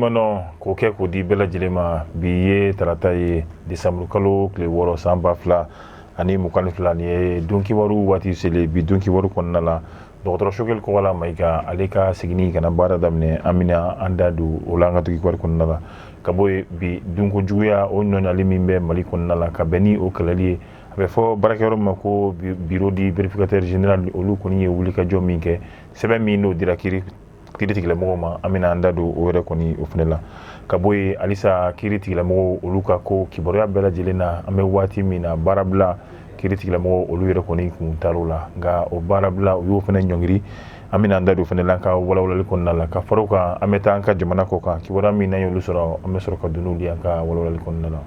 waleɲuman dɔn k'o kɛ k'o di bɛɛ lajɛlen ma. Bi ye tarata ye, desanburukalo tile 6, san 2022. Nin ye don kibaru waati selen. Bi don kibaru kɔnɔna la, dɔgɔtɔrɔ Choguel Kokalla Maïga, ale ka seginni ka na baara daminɛ, an bɛna an da don o la an ka kibaru kɔnɔna la. Ka bɔ yen, bi dunko juguya o nɔɲali min bɛ Mali kɔnɔna la, ka bɛn ni o kɛlɛli ye, a bɛ fɔ baarakɛyɔrɔ min ma ko Bureau du vérificateur général, olu kɔni ye wulikajɔ min kɛ, sɛbɛn min n'o dira kiiri tigɛlamɔgɔw ma, an bɛna an da don o yɛrɛ kɔni o fana la. Ka bɔ yen, halisa kiiri tigilamɔgɔw olu ka ko kibaruya bɛɛ lajɛlen na, an bɛ waati min na, baarabila kiiri tigilamɔgɔw olu yɛrɛ kɔni kun taar'o la, nka o baarabila u y'o fana ɲɔngiri. An bɛna an da don fana la an ka walawalali kɔnɔna la. Ka fara o kan, an bɛ taa an ka jamana kɔ kan, kibaruya min n'an y'olu sɔrɔ, an bɛ sɔrɔ ka don n'olu ye an ka walawalali kɔnɔna la.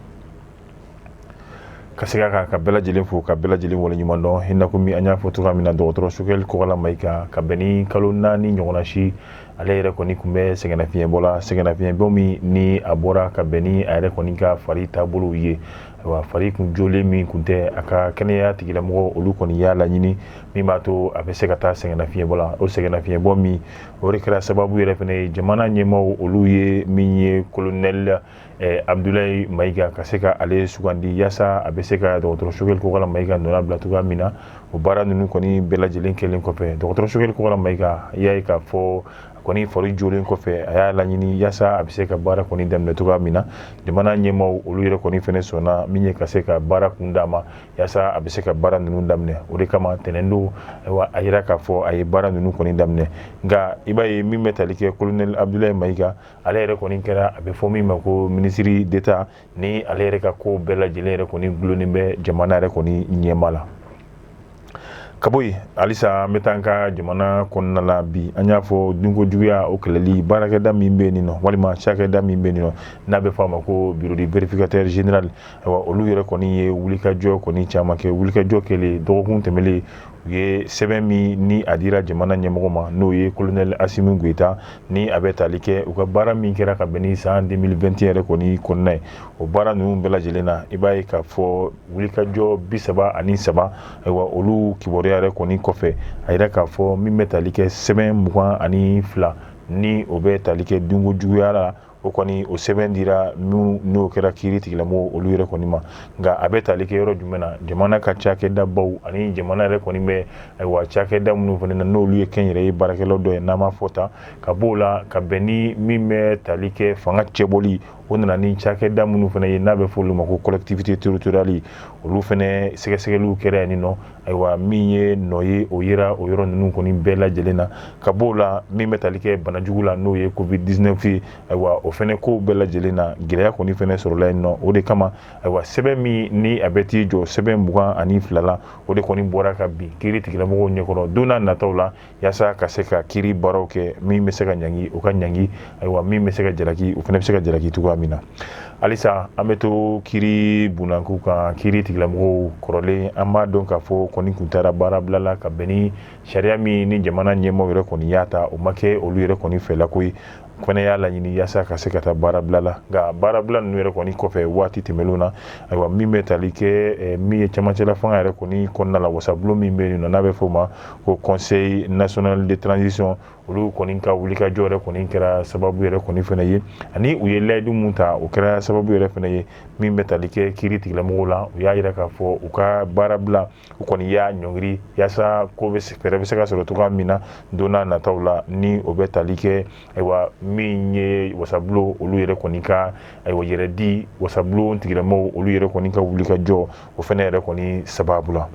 Ka segin a kan ka bɛɛ lajɛlen fo, ka bɛɛ lajɛlen waleɲuman dɔn. I n'a komi an y'a fɔ cogoya min na, dɔgɔtɔrɔ Choguel Kokalla Maïga, ka bɛn ni kalo 4 ɲɔgɔnna si, ale yɛrɛ kɔni tun bɛ sɛgɛnnafiɲɛbɔ la, sɛgɛnnafiɲɛbɔ min ni a bɔra ka bɛn ni a yɛrɛ kɔni ka fari taabolow ye. Ayiwa, fari kun jolen min kun tɛ, a ka kɛnɛya tigilamɔgɔ olu kɔni y'a laɲini min b'a to a bɛ se ka taa sɛgɛnnafiɲɛbɔ la. O sɛgɛnnafiɲɛbɔ min, o de kɛra sababu yɛrɛ fana ye, jamana ɲɛmaaw olu ye min ye colonel Abdoulaye Maïga ka se ka ale sugandi yaasa a bɛ se ka dɔgɔtɔrɔ Choguel Kokalla Maïga nɔna bila cogoya min na. O baara ninnu kɔni bɛɛ lajɛlen kɛlen kɔfɛ, dɔgɔtɔrɔ Choguel Kokalla Maïga y'a ye k'a fɔ kɔni fari jolen kɔfɛ, a y'a laɲini yaasa a bɛ se ka baara kɔni daminɛ cogoya min na. Jamana ɲɛmaaw olu yɛrɛ kɔni fɛnɛ sɔnna min ye ka se ka baara kun d'a ma yaasa a bɛ se ka baara ninnu daminɛ. O de kama tɛnɛn don, ayiwa, a yira k'a fɔ a ye baara ninnu kɔni daminɛ. Nka i b'a ye min bɛ tali kɛ colonel Abdoulaye Maïga, ale yɛrɛ kɔni kɛra a bɛ fɔ min ma ko ministre d'État, ni ale yɛrɛ ka ko bɛɛ lajɛlen yɛrɛ kɔni gulonnen bɛ jamana yɛrɛ kɔni ɲɛma la. Ka bɔ yen, halisa an bɛ taa an ka jamana kɔnɔna la. Bi an y'a fɔ, dunko juguya o kɛlɛli baarakɛda min bɛ yen nɔ, walima cakɛda min bɛ yen nɔ n'a bɛ fɔ a ma ko Bureau du vérificateur général, ayiwa, olu yɛrɛ kɔni ye wulikajɔ kɔni caman kɛ. Wulikajɔ kɛlen dɔgɔkun tɛmɛlen, u ye sɛbɛn min ni a dira jamana ɲɛmɔgɔ ma, n'o ye colonel Assimi Goïta, ni a bɛ tali kɛ u ka baara min kɛra ka bɛn ni san 2021 yɛrɛ kɔni kɔnɔna ye. O baara ninnu bɛɛ lajɛlen na, i b'a ye k'a fɔ wulikajɔ 33, ayiwa, olu kibaruya yɛrɛ kɔni kɔfɛ, a yira k'a fɔ min bɛ tali kɛ sɛbɛn 22, ni o bɛ tali kɛ dunko juguya la, o kɔni o sɛbɛn dira minnu n'o kɛra kiiri tigilamɔgɔw olu yɛrɛ kɔni ma. Nka a bɛ tali kɛ yɔrɔ jumɛn na? Jamana ka cakɛdabaw ani jamana yɛrɛ kɔni bɛ, ayiwa, cakɛda minnu fana na, n'olu ye kɛnyɛrɛye baarakɛlaw dɔ ye, n'an m'a fɔ tan. Ka b'o la, ka bɛn ni min bɛ tali kɛ fanga cɛbɔli, o nana ni cakɛda minnu fana ye, n'a bɛ fɔ olu ma ko collectivité territoriale, olu fana sɛgɛsɛgɛliw kɛra yen nɔ. Ayiwa, min ye nɔ ye, o yera o yɔrɔ ninnu kɔni bɛɛ lajɛlen na. Ka b'o la, min bɛ tali kɛ banajugu la, n'o ye Covid 19 ye, ayiwa, o fana kow bɛɛ lajɛlen na, gɛlɛya kɔni fana sɔrɔla yen nɔ. O de kama, ayiwa, sɛbɛn min ni a bɛ t'i jɔ sɛbɛn 22 la, o de kɔni bɔra ka bin kiiri tigilamɔgɔw ɲɛkɔrɔ don n'a nataw la, yaasa ka se ka kiiri baaraw kɛ, min bɛ se ka ɲangi, o ka ɲangi, ayiwa, min bɛ se ka jalaki, o fana bɛ se ka jalaki cogoya min na. Halisa an bɛ to kiiri bunakun kan. Kiiri tigilamɔgɔw kɔrɔlen, an b'a dɔn k'a fɔ kɔni kun taara baarabila la ka bɛn ni sariya min ni jamana ɲɛmaaw yɛrɛ kɔni y'a ta, o ma kɛ olu yɛrɛ kɔni fɛlako ye, fana y'a laɲini yaasa ka se ka taa baarabila la. Nka baarabila ninnu yɛrɛ kɔni kɔfɛ, waati tɛmɛnlenw na, ayiwa, min bɛ tali kɛ min ye cɛmancɛla fanga yɛrɛ kɔni kɔnɔna la, wasabulon min bɛ yen nɔ n'a bɛ fɔ o ma ko Conseil national de transition, olu kɔni ka wulikajɔ yɛrɛ kɔni kɛra sababu yɛrɛ kɔni fana ye, ani u ye layidu mun ta, o kɛra sababu yɛrɛ fana ye min bɛ tali kɛ kiiri tigilamɔgɔw la. U y'a yira k'a fɔ u ka baarabila, u kɔni y'a ɲɔngiri yaasa ko bɛ fɛɛrɛ bɛ se ka sɔrɔ cogoya min na don n'a nataw la, ni o bɛ tali kɛ, ayiwa, min ye wasabulon olu yɛrɛ kɔni ka, ayiwa, yɛrɛ di wasabulon tigilamɔgɔw olu yɛrɛ kɔni ka wulikajɔ, o fana yɛrɛ kɔni sababu la.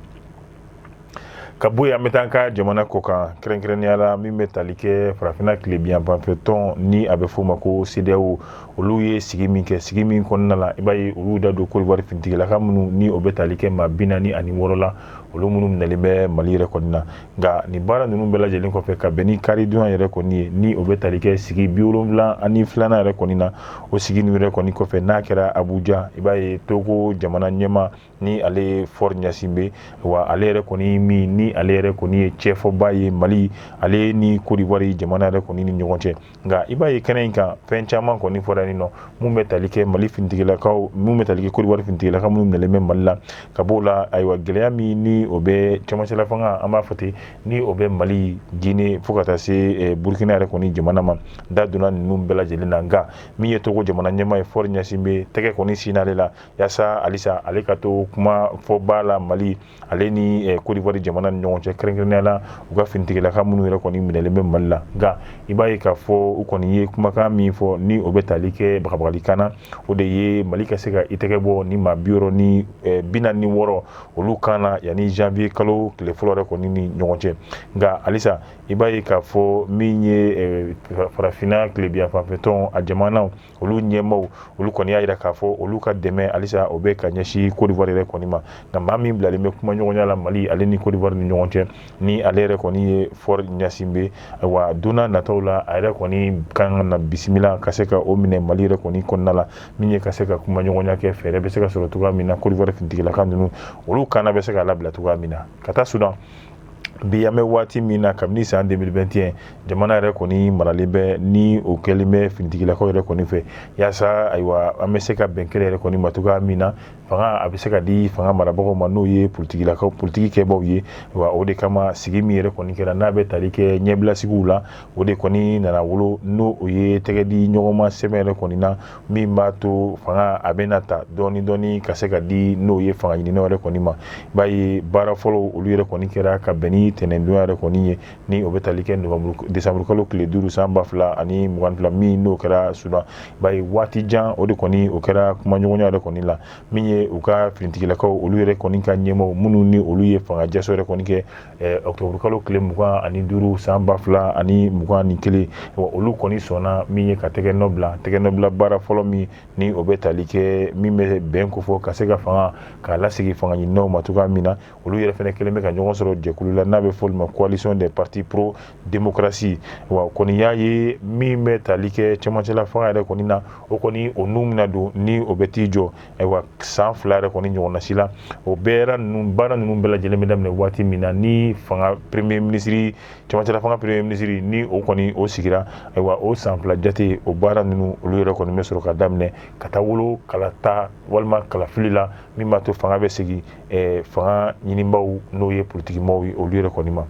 Ka bɔ yen, an bɛ taa an ka jamana kɔ kan, kɛrɛnkɛrɛnnenya la min bɛ tali kɛ farafinna tilebinyanfanfɛ tɔn, ni a bɛ f'o ma ko CEDEAO, olu ye sigi min kɛ. Sigi min kɔnɔna la, i b'a ye olu da don Côte d'Ivoire finitigilaka minnu ni o bɛ tali kɛ maa 46 la, olu minnu minɛlen bɛ Mali yɛrɛ kɔni na. Nka nin baara ninnu bɛɛ lajɛlen kɔfɛ, ka bɛn ni karidonya yɛrɛ kɔni ye, ni o bɛ tali kɛ sigi 72nan yɛrɛ kɔni na, o sigi ninnu yɛrɛ kɔni kɔfɛ n'a kɛra Abuja, i b'a ye Togo jamana ɲɛmaa, ni ale ye Faure Gnassingbé, wa ale yɛrɛ kɔni min ni ale yɛrɛ kɔni ye cɛfɔba ye Mali ale ni Côte d'Ivoire jamana yɛrɛ kɔni ni ɲɔgɔn cɛ. Nka i b'a ye kɛnɛ in kan, fɛn caman kɔni fɔra yen nɔ, mun bɛ tali kɛ Mali finitigilakaw, mun bɛ tali kɛ Côte d'Ivoire finitigilakaw minnu minɛlen bɛ Mali la. Ka b'o la, ayiwa, gɛlɛya min ni ni o bɛ cɛmancɛla fanga, an b'a fɔ ten, ni o bɛ Mali, Guinée, fo ka taa se Burkina yɛrɛ kɔni jamana ma. Da donna ninnu bɛɛ lajɛlen na. Nka min ye Togo jamana ɲɛmaa ye, Faure Gnassingbé, tɛgɛ kɔni sin'ale la yaasa halisa ale ka to kuma fɔba la Mali ale ni Côte d'Ivoire jamana ni ɲɔgɔn cɛ, kɛrɛnkɛrɛnnenya la u ka finitigilaka minnu yɛrɛ kɔni minɛlen bɛ Mali la. Nka i b'a ye k'a fɔ u kɔni ye kumakan min fɔ, ni o bɛ tali kɛ bagabagalikan na, o de ye Mali ka se ka i tɛgɛ bɔ ni maa 46 olu kan na yanni janvier kalo tile fɔlɔ yɛrɛ kɔni ni ɲɔgɔn cɛ. Nka halisa i b'a ye k'a fɔ min ye farafinna tilebinyanfanfɛtɔn a jamanaw olu ɲɛmaaw, olu kɔni y'a jira k'a fɔ olu ka dɛmɛ halisa o bɛ ka ɲɛsin Côte d'Ivoire yɛrɛ kɔni ma. Nka maa min bilalen bɛ kumaɲɔgɔnya la Mali ale ni Côte d'Ivoire ni ɲɔgɔn cɛ, ni ale yɛrɛ kɔni ye Faure Gnassingbé, ayiwa, don nataw la a yɛrɛ kɔni kan ka na bisimila ka se ka o minɛ Mali yɛrɛ kɔni kɔnɔna la, min ye ka se ka kumaɲɔgɔnya kɛ, fɛɛrɛ bɛ se ka sɔrɔ cogoya min na Côte d'Ivoire finitigilaka ninnu olu kana bɛ se ka labila cogoya min na ka taa Sudan. Bi an bɛ waati min na, kabini san 2021 jamana yɛrɛ kɔni maralen bɛ ni o kɛlen bɛ finitigilakaw yɛrɛ kɔni fɛ, yaasa ayiwa an bɛ se ka bɛn kelen yɛrɛ kɔni ma cogoya min na, fanga a bɛ se ka di fanga marabagaw ma, n'o ye politigilakaw, politiki kɛbaw ye. Wa o de kama sigi min yɛrɛ kɔni kɛra, n'a bɛ tali kɛ ɲɛbilasigiw la, o de kɔni nana wolo, n'o o ye tɛgɛ di ɲɔgɔnma sɛbɛn yɛrɛ kɔni na, min b'a to fanga a bɛna ta dɔɔni dɔɔni ka se ka di n'o ye fanga ɲininaw yɛrɛ kɔni ma. I b'a ye baara fɔlɔ olu yɛrɛ kɔni kɛra ka bɛn ni tɛnɛndonya yɛrɛ kɔni ye, ni o bɛ tali kɛ décembre kalo tile 5 san 2022, min n'o kɛra Sudan. I b'a ye waati jan o de kɔni o kɛra kumaɲɔgɔnya yɛrɛ kɔni la, min ye u ka finitigilakaw olu yɛrɛ kɔni ka ɲɛmaaw minnu ni olu ye fanga jaso yɛrɛ kɔni kɛ octobre kalo tile 25 san 2021. Olu kɔni sɔnna min ye ka tɛgɛ nɔ bila, tɛgɛ nɔ bila baara fɔlɔ min ni o bɛ tali kɛ min bɛ bɛn kofɔ ka se ka fanga k'a lasegin fanga ɲininaw ma cogoya min na. Olu yɛrɛ fɛnɛ kɛlen bɛ ka ɲɔgɔn sɔrɔ jɛkulu la n'a bɛ fɔ olu ma Coalition des partis pro démocratie. Wa kɔni y'a ye min bɛ tali kɛ cɛmancɛla fanga yɛrɛ kɔni na, o kɔni o nun bɛna don ni o bɛ t'i jɔ ayiwa san 2 yɛrɛ kɔni ɲɔgɔnna si la. O bɛɛ ninnu baara ninnu bɛɛ lajɛlen bɛ daminɛ waati min na ni fanga premier ministre, cɛmancɛla fanga premier ministre, ni o kɔni o sigira, ayiwa o san 2 jate o baara ninnu olu yɛrɛ kɔni bɛ sɔrɔ ka daminɛ ka taa wolo kalata walima kalafili la, min b'a to fanga bɛ segin fanga ɲinibaw, n'o ye politikimaaw ye, olu yɛrɛ kɔni ma.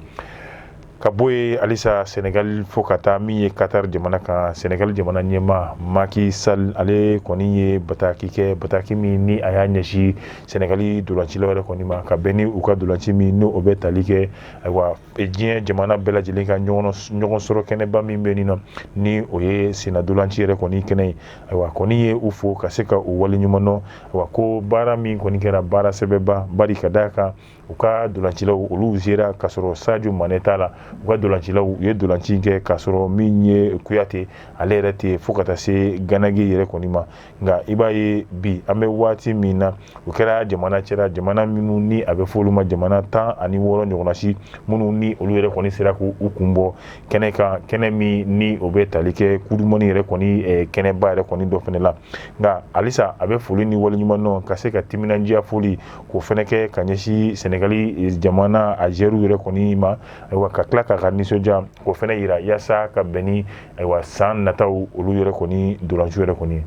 Ka bɔ yen halisa Senegal fo ka taa min ye Qatar jamana kan. Senegal jamana ɲɛmaa Macky Sall, ale kɔni ye bataki kɛ, bataki min ni a y'a ɲɛsin Senegali dolancilaw yɛrɛ kɔni ma, ka bɛn ni u ka dolanci min n'o o bɛ tali kɛ ayiwa diɲɛ jamana bɛɛ lajɛlen ka ɲɔgɔn sɔrɔ kɛnɛba min bɛ nin na, ni o ye senna dolanci yɛrɛ kɔni kɛnɛ ye. Ayiwa kɔni ye u fo ka se ka u waleɲuman dɔn, ayiwa ko baara min kɔni kɛra baara sɛbɛba bari, ka d'a kan u ka dolancilaw olu sera k'a sɔrɔ Sadio Mané t'a la. U ka dolancilaw u ye dolanci kɛ k'a sɔrɔ min ye Kuyate ale yɛrɛ tɛ, fo ka taa se Gana Gueye yɛrɛ kɔni ma. Nka i b'a ye bi an bɛ waati min na, o kɛra jamana cɛla jamana minnu ni a bɛ fɔ olu ma jamana 16 ɲɔgɔnna si, minnu ni olu yɛrɛ kɔni sera k'u kun bɔ kɛnɛ kan, kɛnɛ min ni o bɛ tali kɛ Coupe du monde yɛrɛ kɔni kɛnɛba yɛrɛ kɔni dɔ fana la. Nka halisa a bɛ foli ni waleɲuman dɔn ka se ka timinandiya foli k'o fana kɛ ka ɲɛsin Senegali jamana a joueurs yɛrɛ kɔni ma, ayiwa ka tila k'a ka nisɔndiya k'o fana yira yaasa ka bɛn ni ayiwa san nataw olu yɛrɛ kɔni dolanci yɛrɛ kɔni.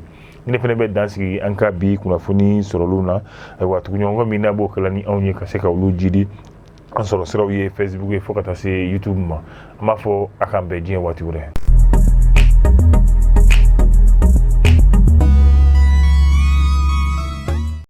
Ni ne fana bɛ dan sigi an ka bi kunnafoni sɔrɔliw na. Ayiwa tuguɲɔgɔn min n'a b'o kɛla ni anw ye ka se ka olu jidi an sɔrɔ siraw ye Facebook ye fo ka taa se YouTube ma, an b'a fɔ a k'an bɛn diɲɛ waati wɛrɛ.